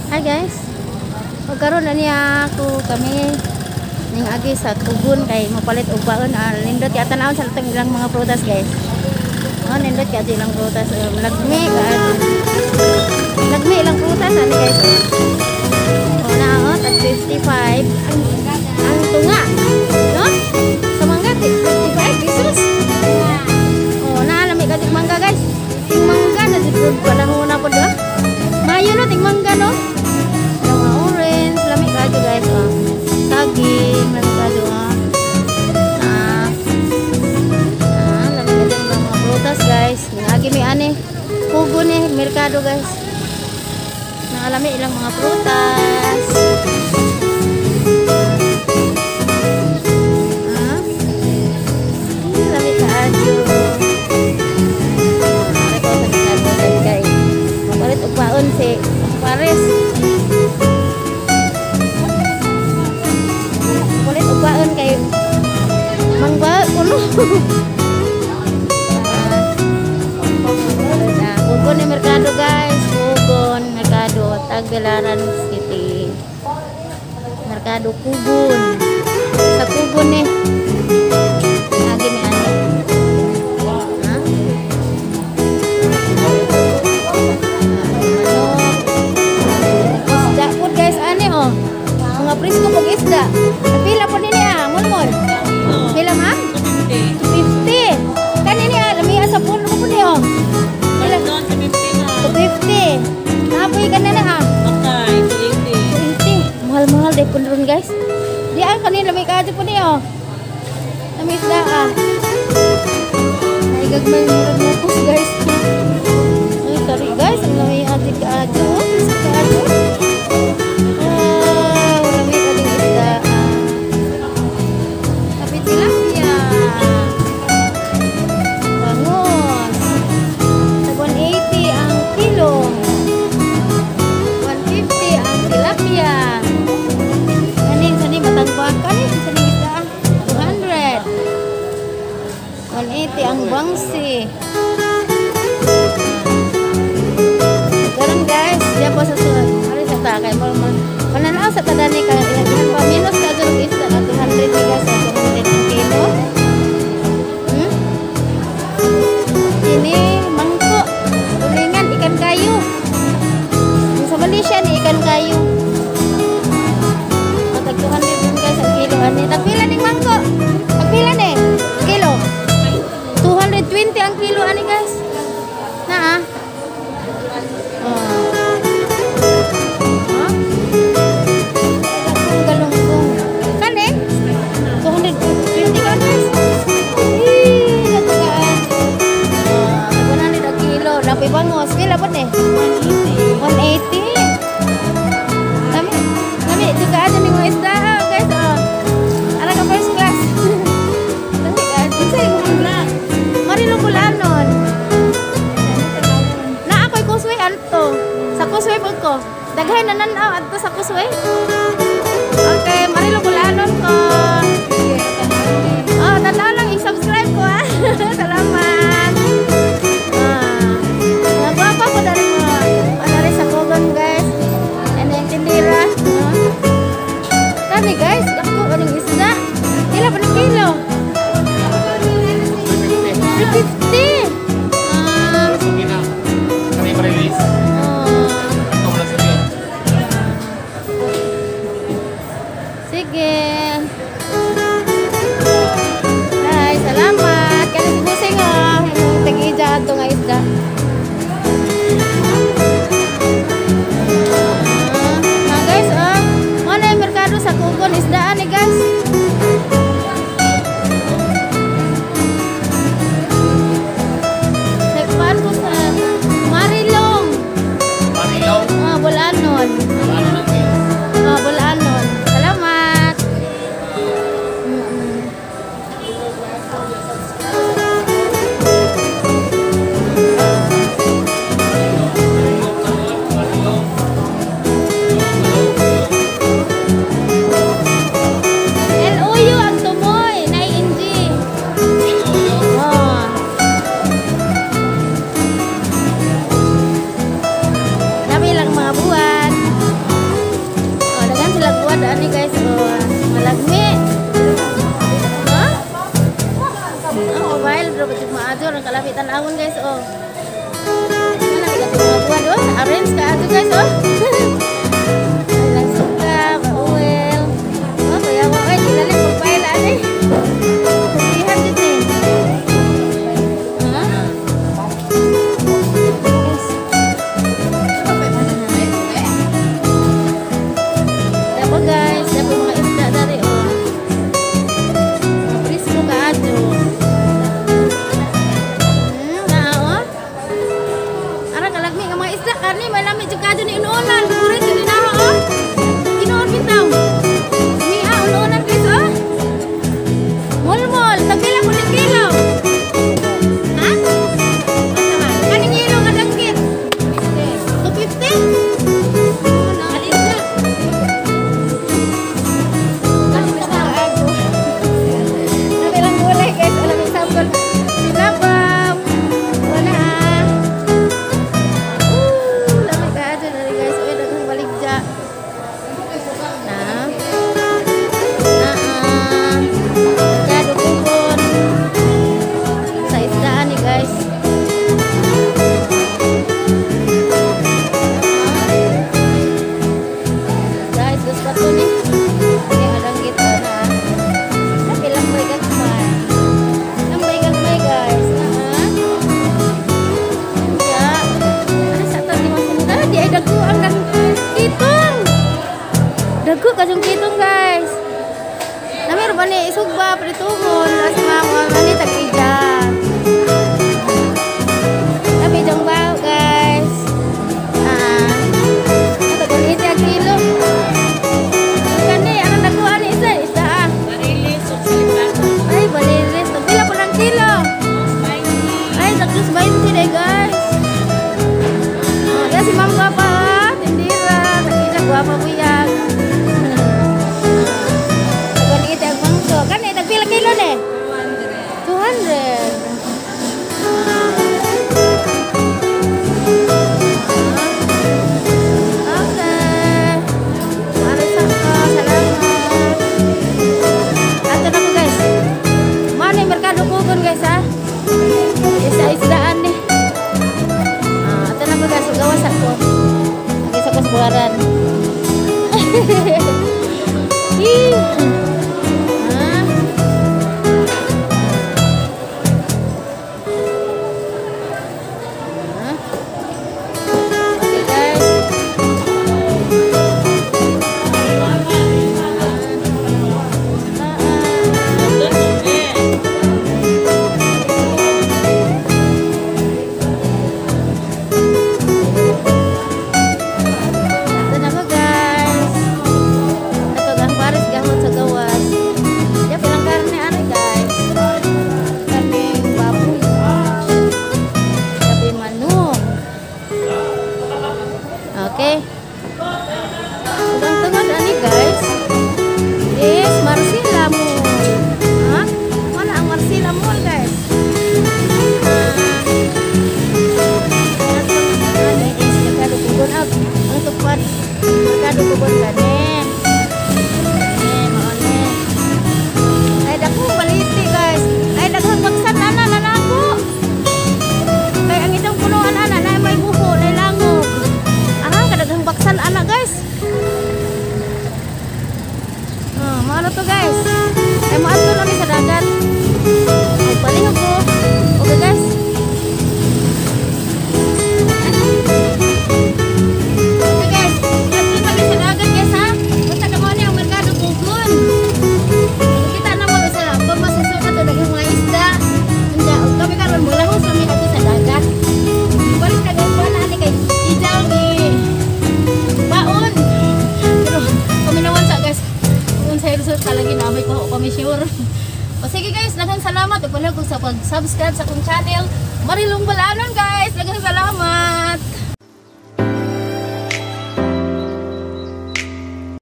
Hi guys. Pagkaroon na niya ako kami ning agi sa kugon kay mapalit og baon. Ah, nindot kay tan-awon sa atong ilang mga prutas, guys. Oh, nindot kay ilang prutas. Lagmi ka. Lagmi ilang prutas ani, guys. Oh, na oh, tag 55 ang tunga. No? Sa mangga 55 pesos. Oh, na lami ka mangga, guys. Ting mangga na jud panahon na pod ah. Mayo no ting mangga no. Yung mga orange, lami kayo, guys, oh. Saging, lami kayo ah. Ah. Ah, lami kayo ng mga prutas, guys. Agi mi ani. Kugon ni merkado, guys. Nakalami ilang mga prutas. Ah. Lami kaayo. Are ko sa merkado, guys, kay mapalit og baon si Pares. Mapalit og baon kay mangba kuno. Ah, Kugon ni merkado, guys. Kugon Merkado, Tagbilaran City. Merkado Kugon. Sa Kugon ni. Agi mi ani. Ha? Manok. Isda po, guys, ani oh. Mga presko pag isda. Pila po nini ah, mulmol? Pila, ma'am? 50. Kanini ah, lami sa puno po ni oh. Pila? 250. Napoy ka na na ah. 20. Mahal-mahal dai pud ron, guys. Di ah kanina lami kaadto po ni oh. Lami isda ah. Ay gagmay murag mupos, guys. Ay tari, guys, ang lami ati kaadto. Oh, presko kaadto. Wow, lami kaadto isda ah. Kapit tilapia. Bangos. Tag 180 ang kilo. 150 ang tilapia. Kanin sa ni matang baka ni sa ni isda ah. 200. 180 ang bangsi. Karon, guys, diyan po sa sunod. Ari sa ta kay mo mananaw sa tadani kay ilang pa minus ka jud isda na 200 ni guys, 200 ang kilo. Ini mangko. Tulingan ikan kayu. Ang sa Malaysia ni ikan kayu. O, tag 200 din, guys, ang kilo ani. Tag pila ning mangko? Tag pila ni? Kilo. 220 ang kilo ani, guys. Na ah. Oh. Ha? Galunggong. Kani? 220 ka, guys. Eh, natukaan. Oh, tag 100 ang kilo. Napoy bangos. Pila po ni? 180. Lami, lami juga ada ning mga isda ah, guys oh. Ara ka first class. Lami ka. Unsa imong vlog? Marilo Bulanon. Na ako'y Kusway alto. Sa Kusway pud ko. Daghay na nan-aw adto sa Kusway. Okay, Marilo Bulanon ko. Oh, tanaw lang i-subscribe ko ah. Salamat. Ah. Mga gwapa po dari mo. Panari sa Kugon, guys. Ano yung tindira? No? Kani, guys, ako anong isda? Pila pa ng kilo? 350. Ah, oh. Sige. Hi, salamat. Kani si Jose. Tanawon guys oh. Ano na mga buwan oh. Arrange ka ato guys oh. Ilang suka, oil. Oh, kuya mo ay ilalim pagpaila ani. Pagpihan jud ni. Ha? Yes. Dapo guys, dapo mga isda dari oh. Mga presko kaadto. Na oh. Ara kalagmi nga mga isda kani may lami jud kadto ni ununan. Favorite jud ni naho oh. Tinuod bitaw. Mia ununan guys oh. Mulmol, tagpila ko ning kilo. Ha? Asa man? Kaning kilo nga danggit. 250? Ano na? Dami lang gulay guys. Alam example. Sinabaw. Wala ah. Lami ka dyan na guys. Uy, daghang baligya. Na. Na ah. Merkado Kugon. Sa isdaan ni guys. Guys, gusto ko ni. Kaya danggit ko na. Sabi lang may gagmay. Lambay gagmay guys. Ya. Ano sa ito? Di masunod. Ah, di ay dago ang kitong. Dago kasong kitong guys. Namir ba ni isugba pritugon as mga ani tag-ija. Sabi jong bao guys. Ah. Ito ganito ang kilo. Kani ang dago ani isa isa ah. Ay, balilis. Tagpila po ng kilo. Ay, taglos 20 day guys. Ah, yan si Ma'am Gwapa ha. Tindira. Tag-ija gwapa buyag. Tagwanite ang mangko. Kani, tagpila kilo ne? 200. Okay. Maris ako. Salamat. Ato na ko guys. Mano yung Merkado Kugon guys ha. Isa-isdaan ni. Ah, ato na ko guys. Gawas ako. Agis ako sa buharan. Hee. Ah. Ah. Okay guys. Ito na ko guys. Ito ang pares gahot sa gawas. Ya pilang karne ari guys. Karne baboy. Sabi manok. Okay. Ug ang tungod ani guys is Marcela Mall. Ha? Wala ang Marcela Mall guys. Ah, ano is Merkado Kugon out. Ang tupad Merkado Kugon gani. Eh, mao ni. Ay dako baliti guys. Ay daghang bagsan ana nanako. Kay ang itong punuan ana na may buho, na langog. Ara kadaghang baksan ana guys. Oh, mao na to guys. Ay moadto na mi sa dagat. Ay palihog ko. Okay guys. Okay guys, adto na mi sa dagat guys ha. Basta kamo ni ang Merkado Kugon. Kita na mo sa pamasusukat to daghang mga isda. Unda og kami karon molahos kami adto sa dagat. Balik na guys, wala ani kay ijaw ni baon. Pero paminawan sa guys. Kung sa resort palagi na may ko kami sure. O sige guys, daghang salamat ug palihog sa pag-subscribe sa akong channel. Marilong Balanon guys. Daghang salamat.